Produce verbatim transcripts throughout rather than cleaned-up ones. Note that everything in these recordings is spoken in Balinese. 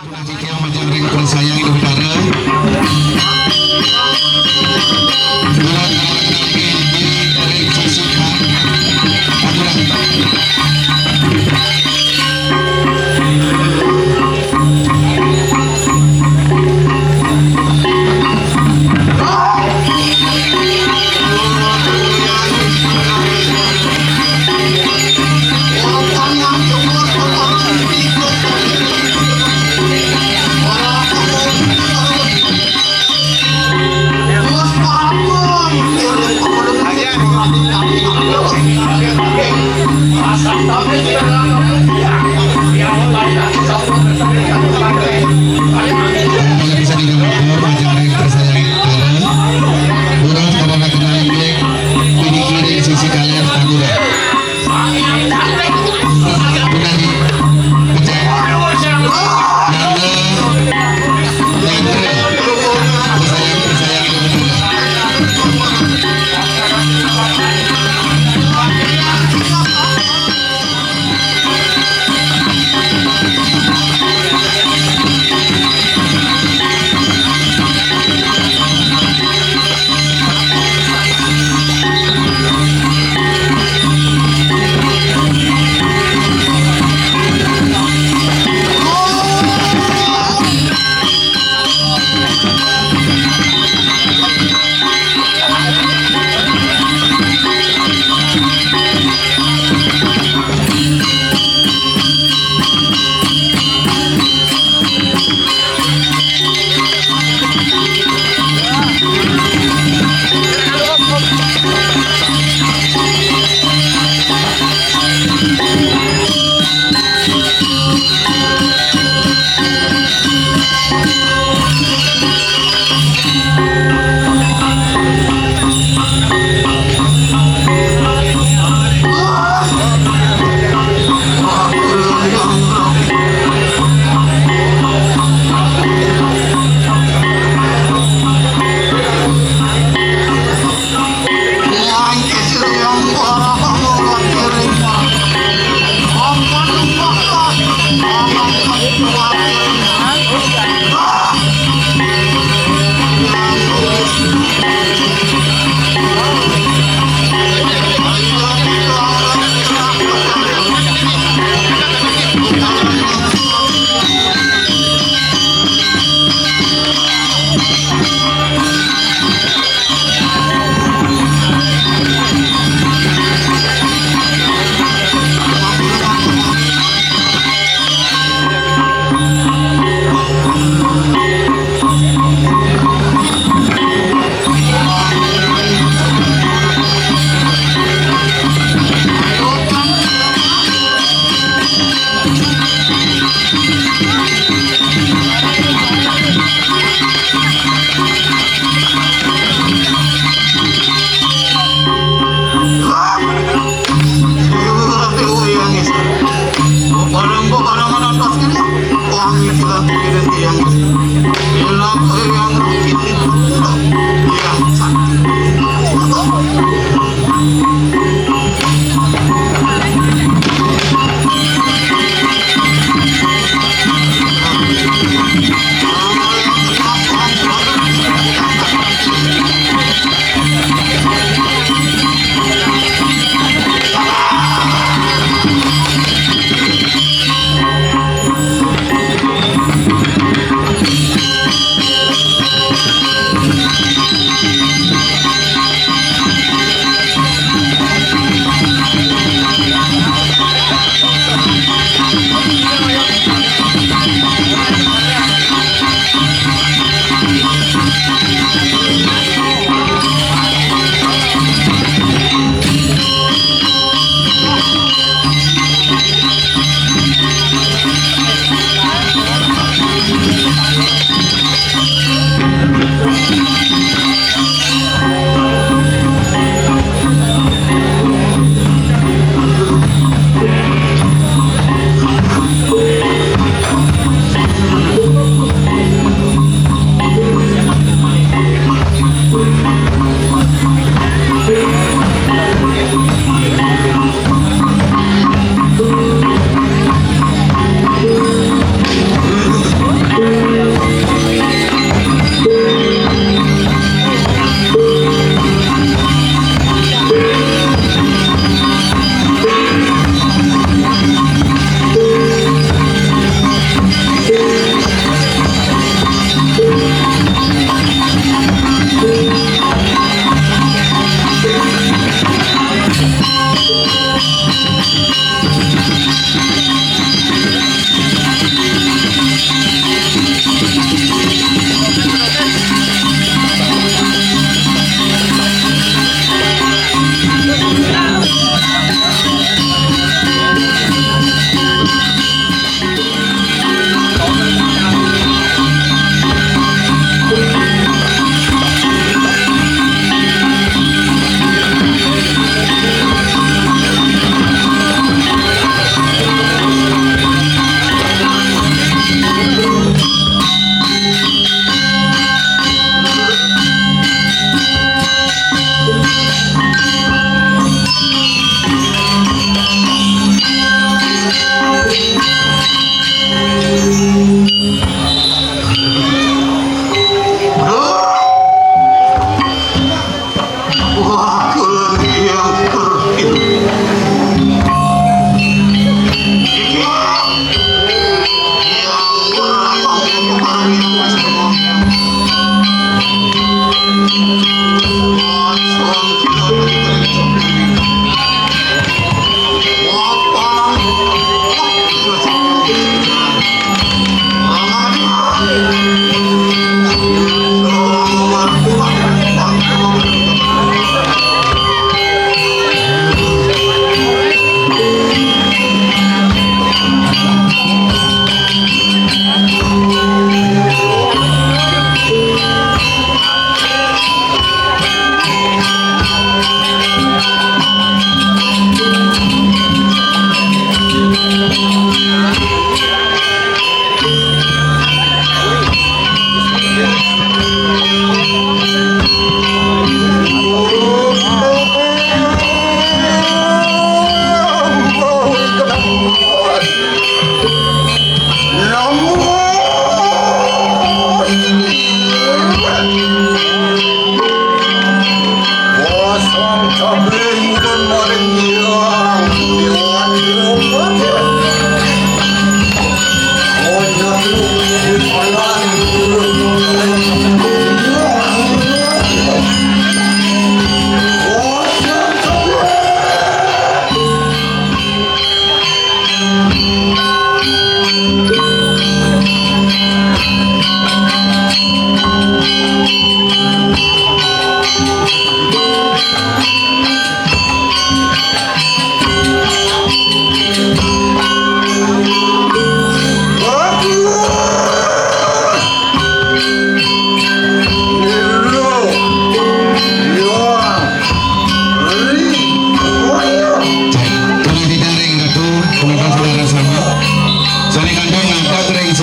Yang majeng ring Ida Sang Hyang Widi Wasa. Bisa digambar, majeng ring Ida Sang Hyang Widi Wasa. Durus pada kenal inggih, pidiki ring sisi kaler, Panggura. Benar, pecah. Nangga, nangga. Ida Sang Hyang, Ida Sang Hyang, Ida Sang Hyang.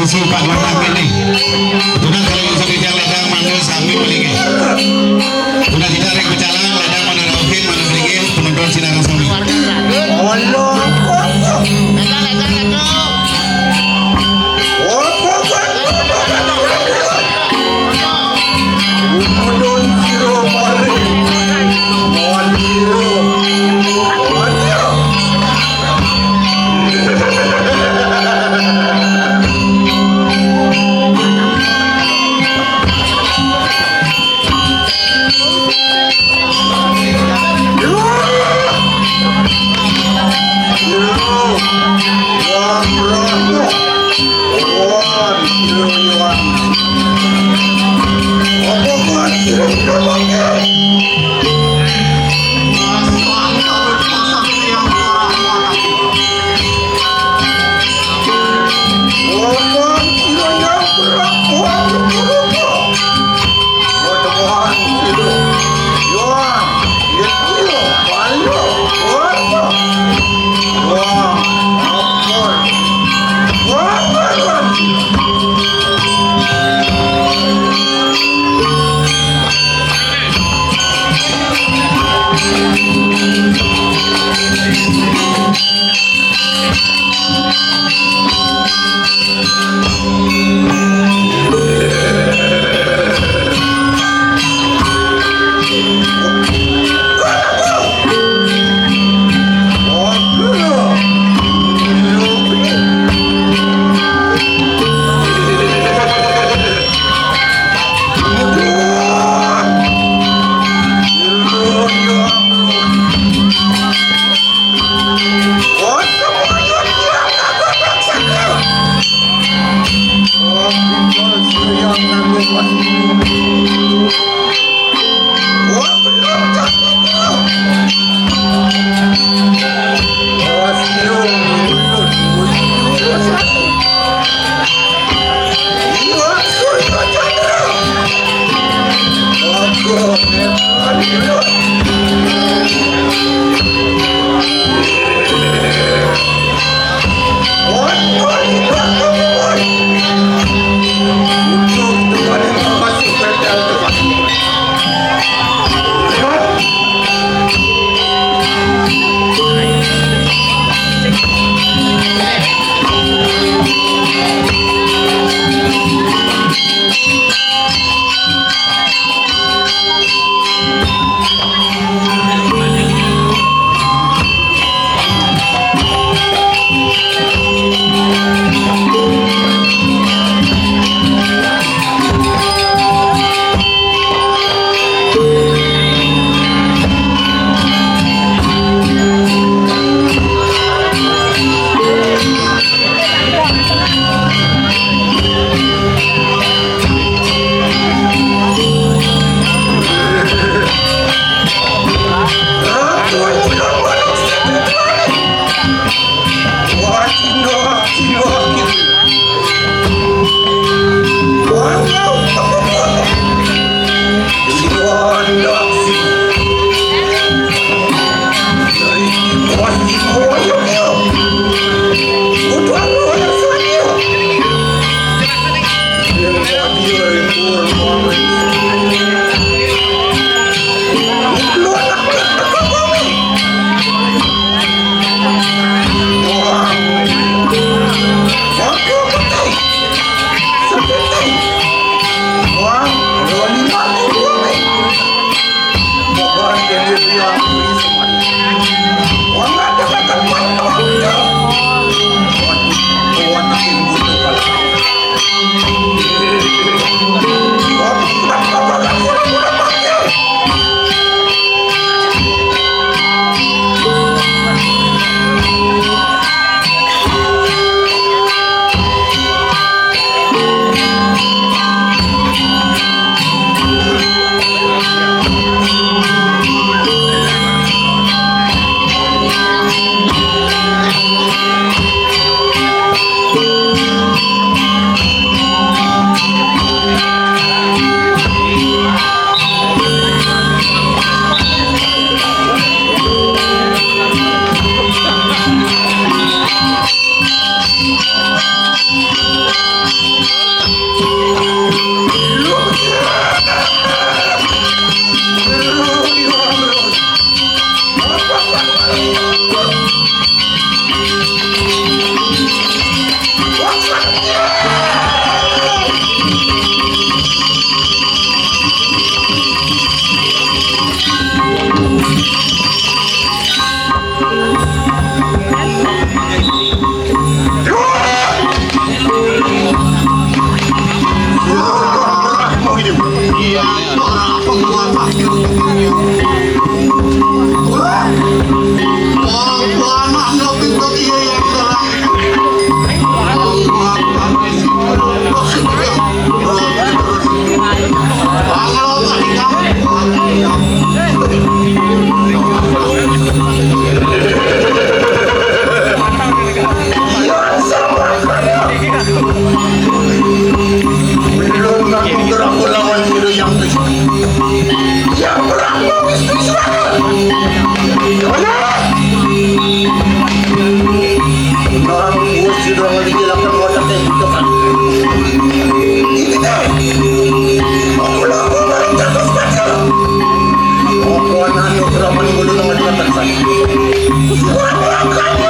Susu Pak Tuan Amin nih. Sudah kalau bisa dijang ladang mana sami beli. Sudah tidak ada yang berjalan ladang mana rauhin mana beli penonton sinar sami. Belum aku gerak lawan si Duyang tu. Yang berapa wis wis. Mana? Orang wis sudah menjelaskan watak yang butuhkan. Itu dah. Aku laku barang jatuh sepatu. Aku anak anu keraman bulu nama dikatakan. Aku laku.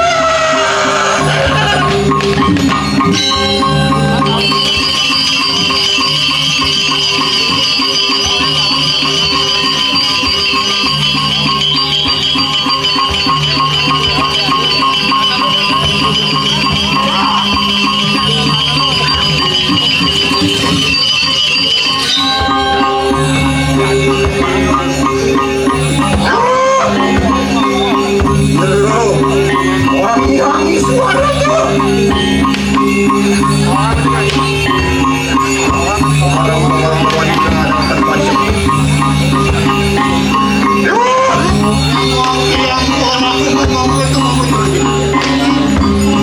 Wangi-wangi suaranya.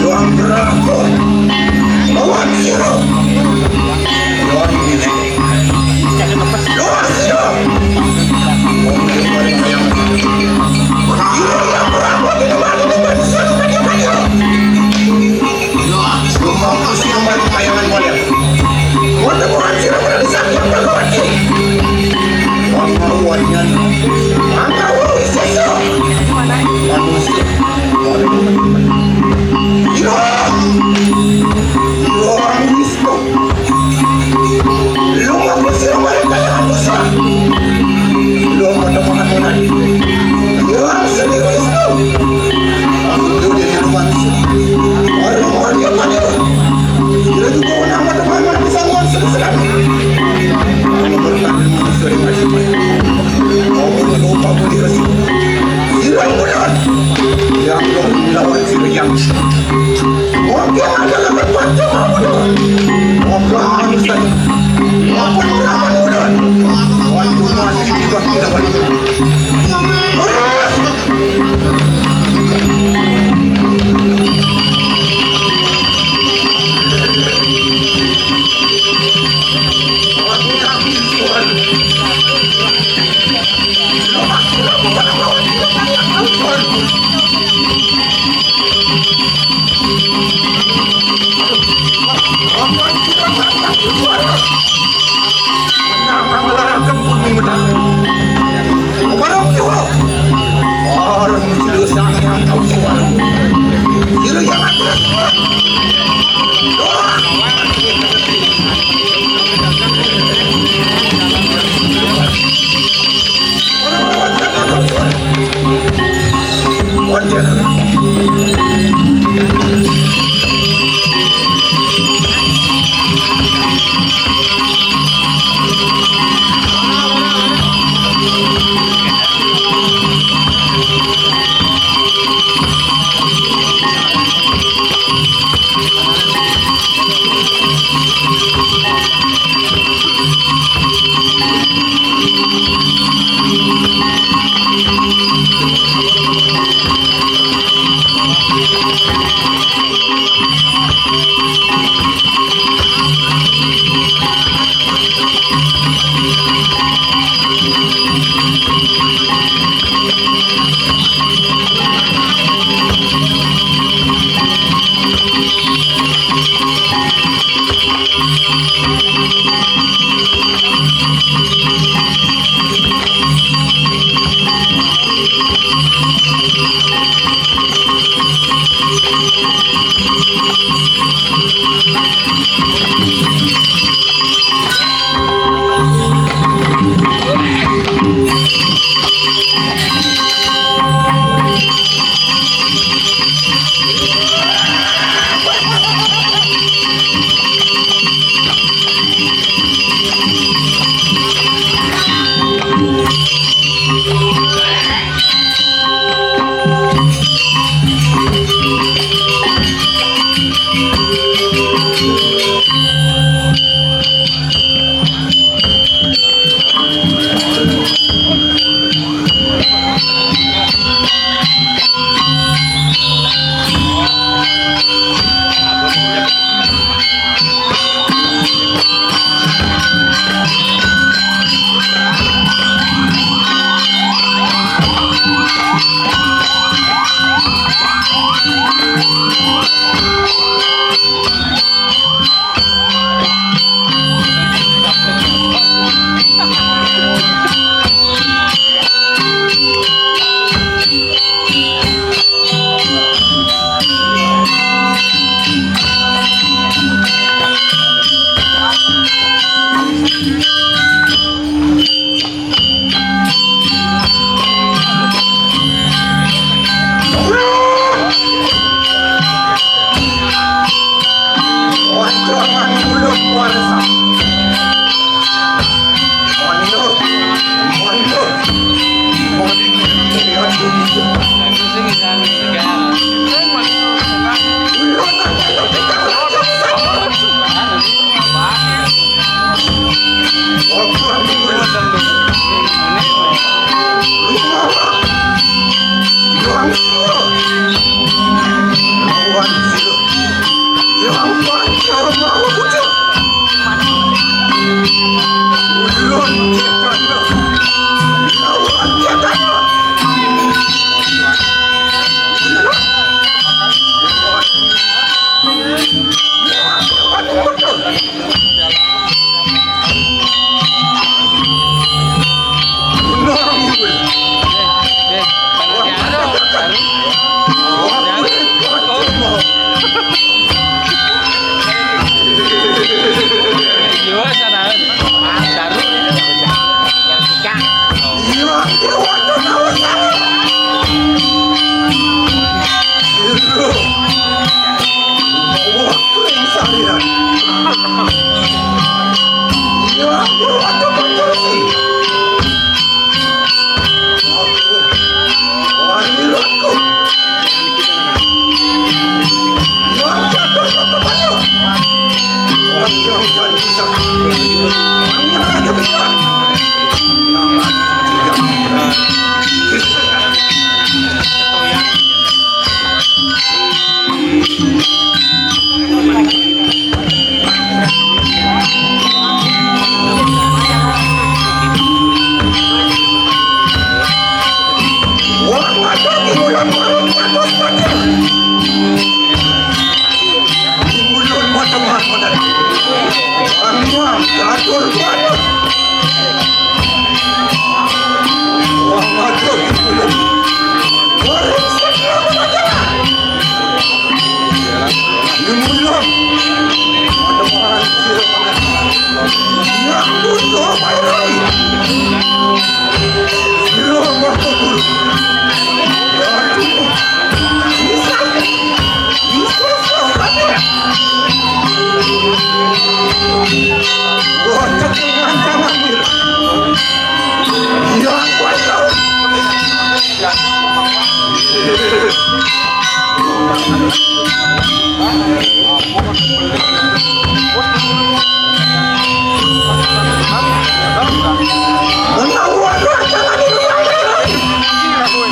Yang berlaku lawan siro. Lawan siro. Lu mau kursi rumah yang kayak apa sih? Lu mau temukan orang? Ya, sendiri itu. Aku tuh di rumah. Orang mau dia apa dia? Dia juga orang mau teman bisa ngomong sedih-sedih. Kalau bertanya mau sering masih. Mau punya lupa mau dikasih. Sirang benar. Yang mau dilawan sirang. Oke, ada tempat cuma mudah. Oke, anu saja. Apa orang mudah? Waktu masih juga tidak banyak. Wah, ngatur banget. Wah, ngatur. Waduh, ini mudah. Ada orang sih. Ya ampun, tuh, Pak Roy. Ya ampun. Ya ampun. Bisa. Bisa, Pak. Wah, cekingan tangan, Mir. Ya ampun, ya.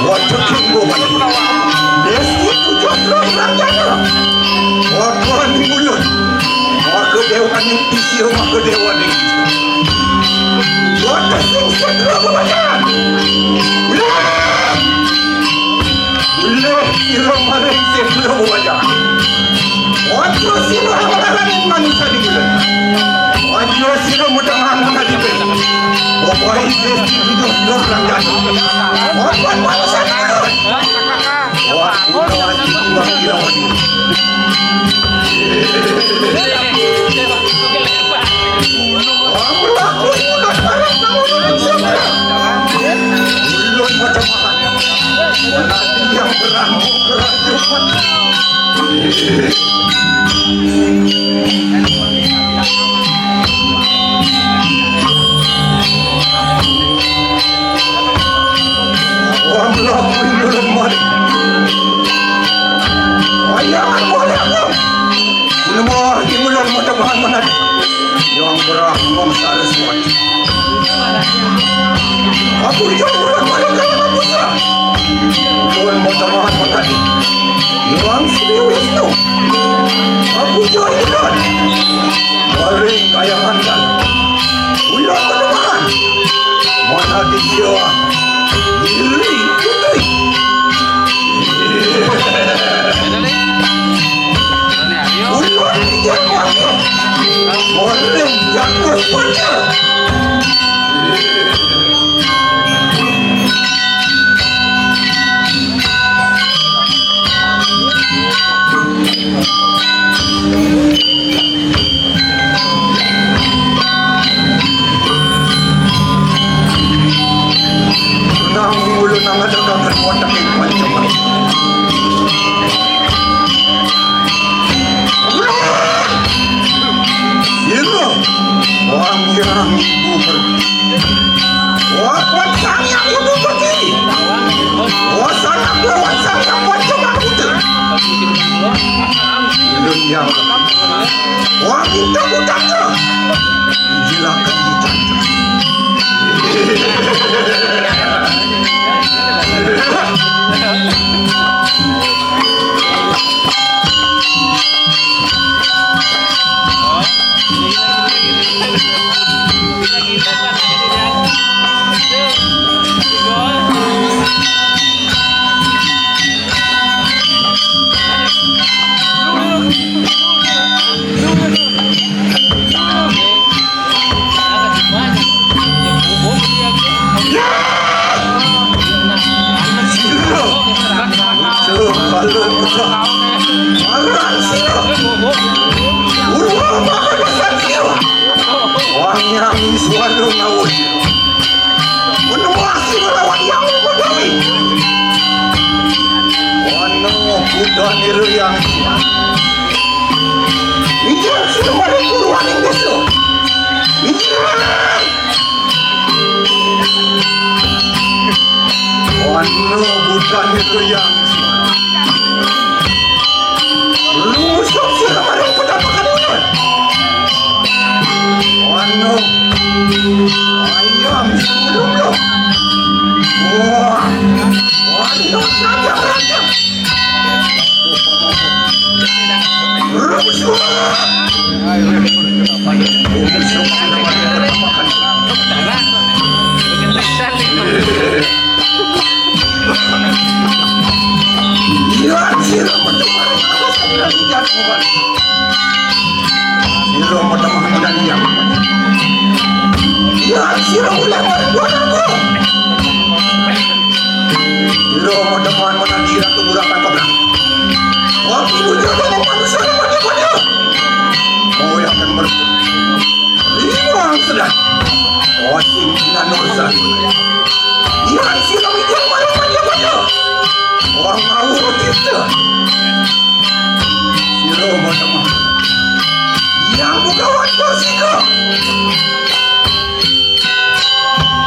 Waduh, king gua. Desti tujuh belas rakyatnya. Waduh, ini mulut. Maka dewa ini, isi maka dewa ini. Waduh, sing setra kebaca. Ulah. Ulah, sira maring sing luwih wajah. Ojo sira nglarang manusa di bulan. Ojo sira mudah mangan di bulan. Pokoknya Gusti hidup hidup langgan. Ojo manusa di bulan. Wah, udah wajib uang kira wajib. Wah, berlaku udah sekarang kamu udah siapa? Belum macam apa? Nanti yang berang, berang cepat. Wah, melaku ini lemah. Ayah, aku, ayah, aku. Lemah, ini lemah, teman, mana? Yang berang, ngomong, salah, semua. Aku jauh orang pada kalangan besar. Tuhan mau tamahan makan. Orang Sri Wisnu. Aku jauh orang. Maring kayangan dan ular penuhan. Mana di dia? Diri putri. Ular tidak mati. Maring jatuh pecah. Nang mulu nang ada kangen watak yang macam. Iya. Wang yang ibu ber-, wah, kuat sang yang ibu pergi. Wah, sana kuat sang yang macam aku tu. Belum yang. Wah, kita budak tu. Gila kan kita. Wangi-wangi suara laut. Menemasi melawan yang menggawi. Wano kuda niru yang. Injil sudah pada kuruan Inggris. Injil. Wano bukan itu yang. Lu musuh sih kemarin penampakan ular. Wano. Ayam sebelum lu. Wah. Wano saja raja. Masing pinanosan. Iyan sira mijil marumanja-manja. Wang ngawur cipta. Sira matemah. Yang bukawan bersika.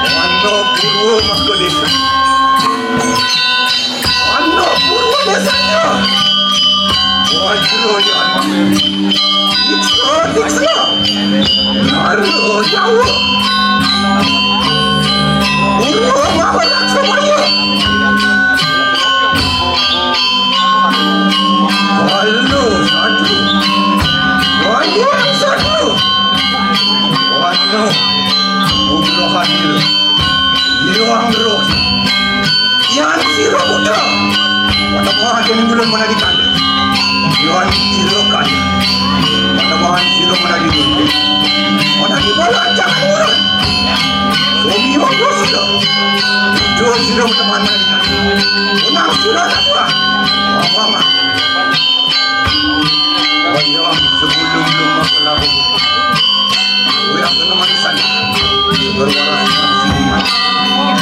Wanda Purwa maka desa. Anak Purwa Desanya. Wajra Jana. Diksa, diksa. Nara Jawa. Purwa Maharaksamaya. Bala sadu. Wayang sadu. Wanda. Putra Hadir. Iwang terus. Yan sira buta. Panembahan dene ulun manadikan. Yan sira kan. Panembahan sira manadi ulun. Manadi bala jangan ulun. Suami waktu sira. Jujur sira panembahan manadikan. Unang sira tak buah. Apa-apa. Wayang sebelum lumba kelabu. Wayang kena manisan. Berwaras manusia.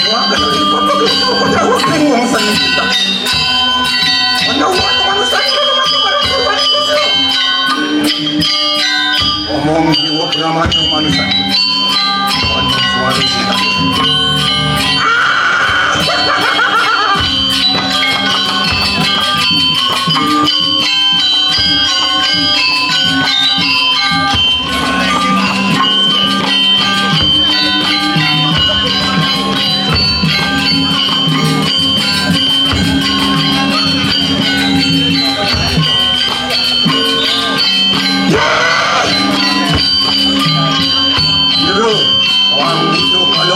Wayang kena lipat begitu pada wakil wangsan kita. Pada wakil manusia itu memakai barang kurban itu. Omong jiwa pramana manusia. Pada suara kita. Jero, orang itu kalau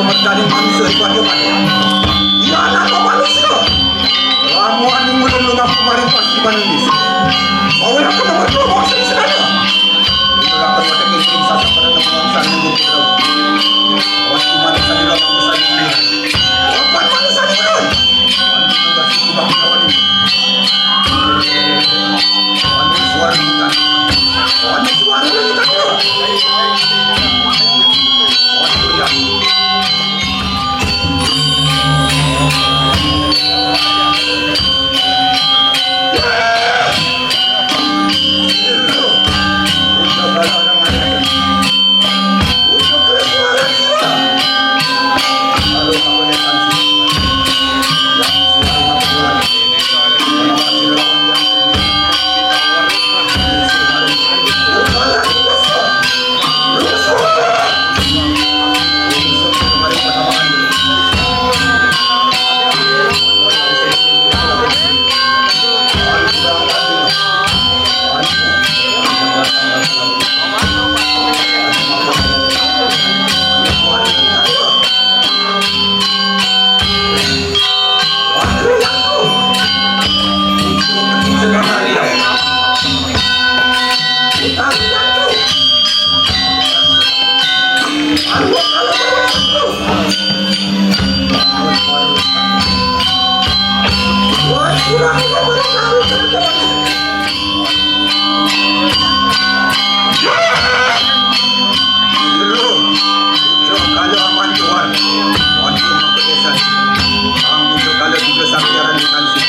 Mergane manusia ibadah. Ya, anak manusia. Lamun ning ulun lumah kemarin pasti manis. Awal aku nomor dua, bawa sini sekali. Itulah kepada kirim sasak pada temuan sana. Awas kuman sana, lawan sana. Opat manusia di ulun. Anu sudah bawa ini. Anu suara kita. Anu suara kita. Kalau aman keluar, waduh, maka desa. Ang muncul kalau juga sakti orang di tansi.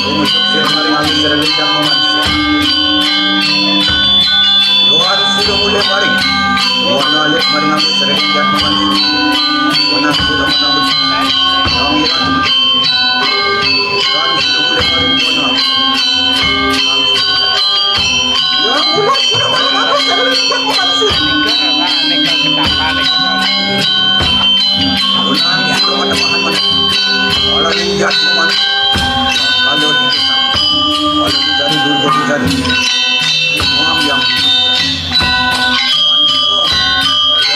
Rumusuk sir maring angin sir lincah maman. Luar sudah mulai maring. Wana alit maring angin sir lincah maman. Wana sudah menambut. Ang iran. Luar sudah mulai maring. Wana. Yang mulai sudah maring angin sir lincah maman. Kalau di desa, kalau di desa, kalau di dari dulu dari Imam yang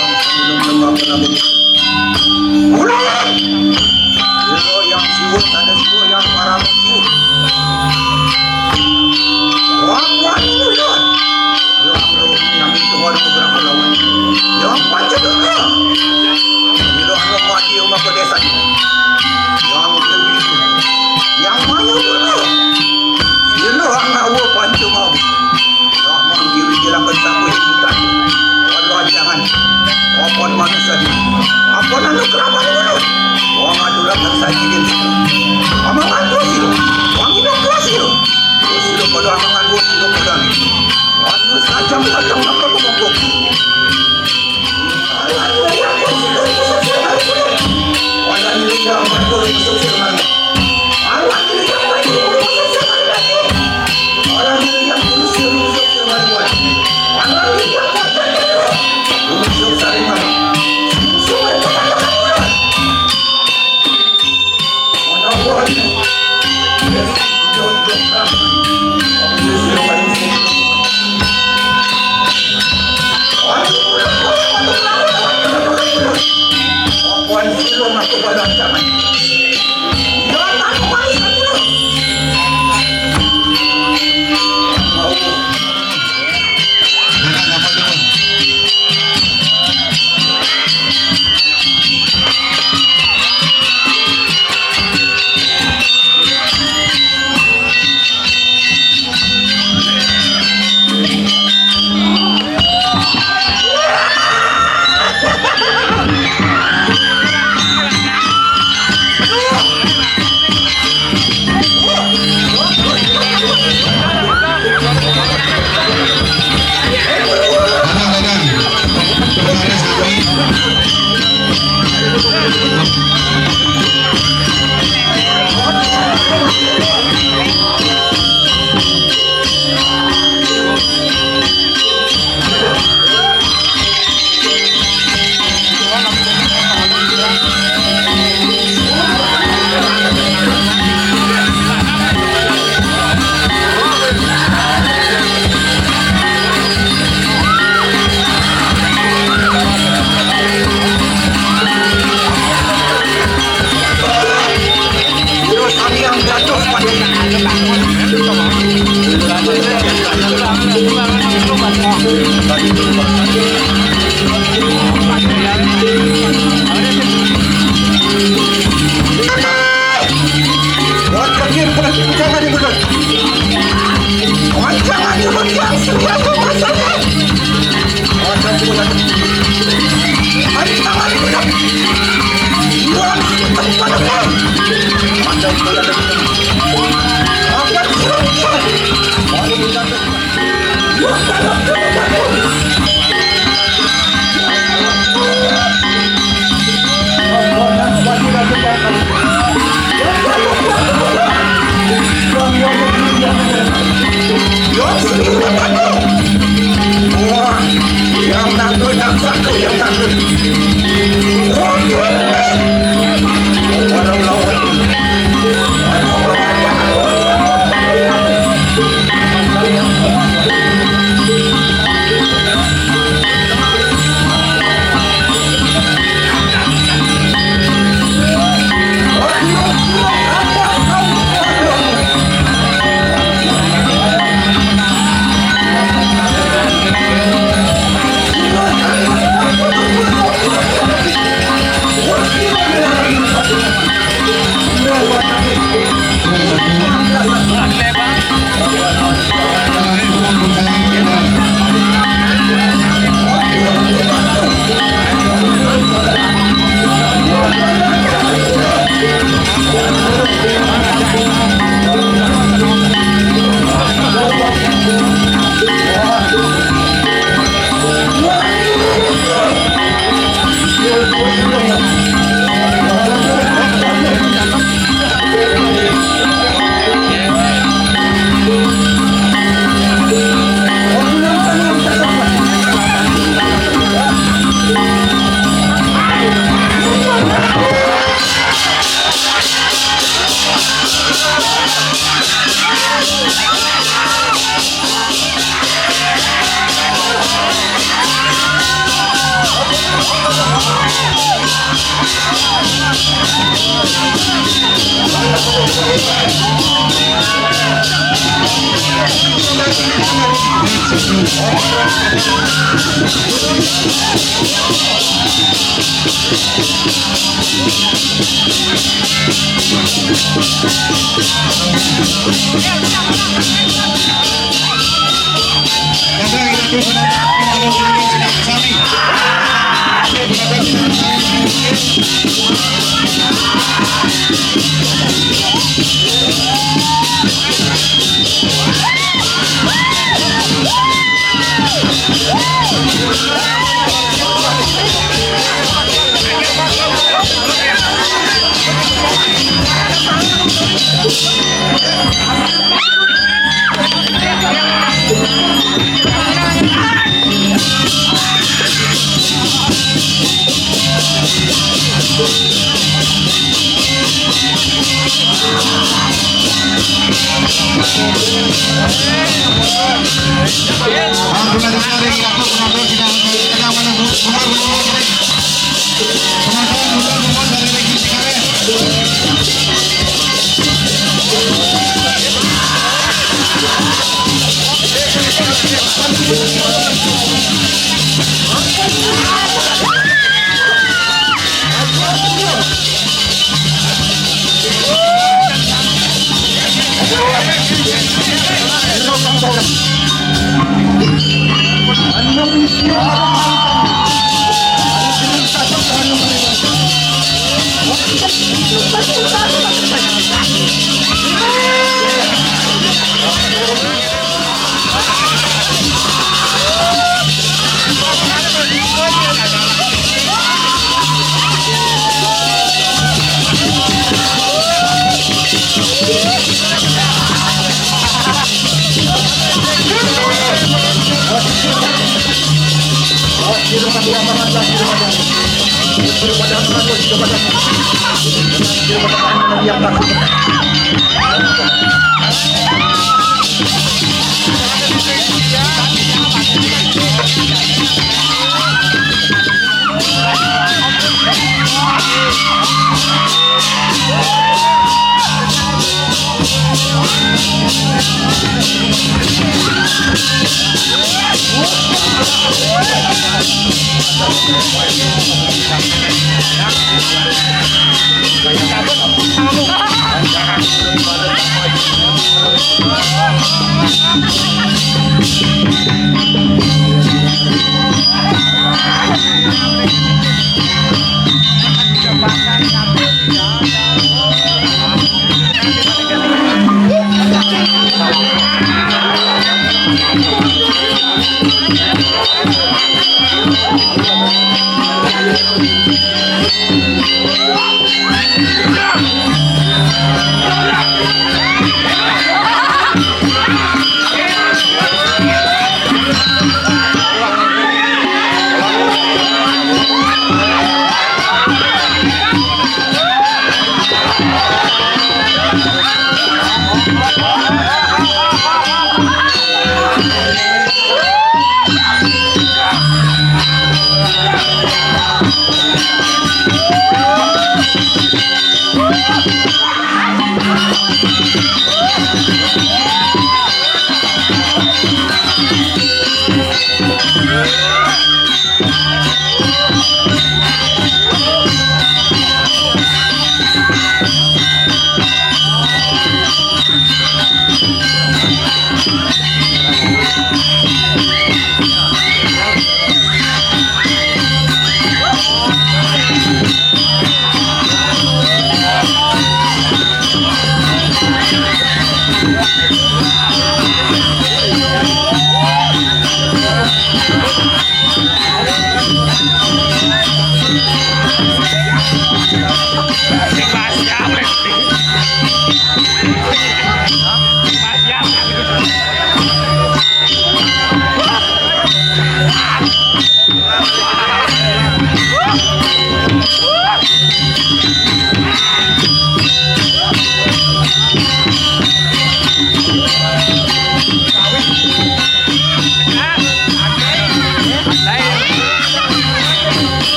yang sebelum lengkap,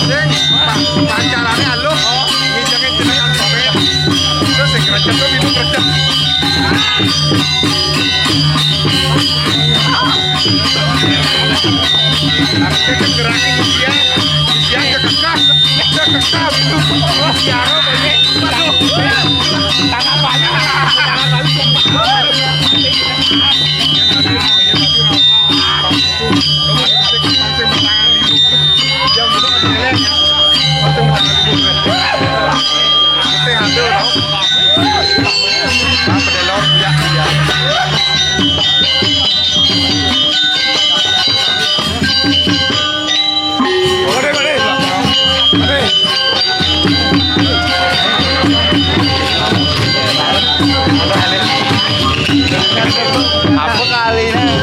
Sing, pa-, pancalane alus, ngincengin jenengan bae. Terus sing krecet tuh itu krecet. Aku sing gerakin usia, usia kekekah, kekekah itu. Usia apa ini? Aduh. Tangan banyak, tangan banyak. Apa kali ini?